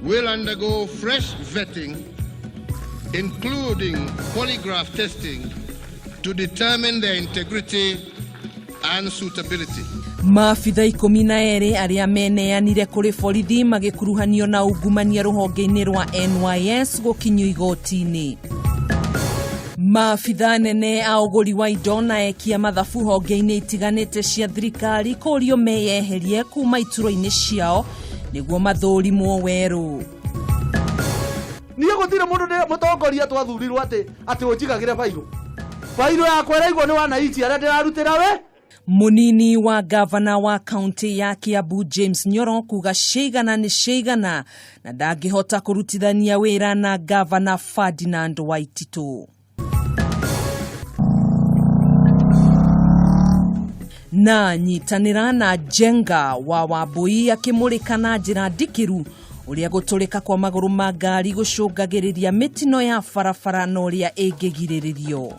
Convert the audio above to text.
will undergo fresh vetting, including polygraph testing, to determine their integrity and suitability. Maabitha 12 arĩa meneanire kũrĩ borithi magĩkuruhanio na ungumania rũhonge-inĩ rwa NYS gũkinyio igoti-inĩ. Maabitha nene a ũgũri wa indo na ekia mathabu honge-inĩ itiganĩte cia thirikari kũrio meyeherie kuma iturwa-inĩ ciao nĩguo mathũrimwo werũ. Niĩ gũtirĩ mũndũ ndĩ mũtongoria twathurirwo atĩ atĩ ũnjigagĩre bairũ. Bairũ yakwa ĩraigwo nĩ wananchi arĩa ndĩrarutĩra wĩ. Mũnini wa gavana wa kaunti ya Kiambu James Nyoro kuga ciigana nĩ ciigana na ndangĩhota kũrutithania wĩra na gavana Ferdinand Waititũ. Na nyitanĩra na Njenga wa Wambũi akĩmũrĩka na njĩra ndikĩru ũrĩa gũtũrĩka kwa magũrũ ma ngari gũcũngagĩrĩria mĩtino ya barabara na ũrĩa ĩngĩgirĩrĩrio.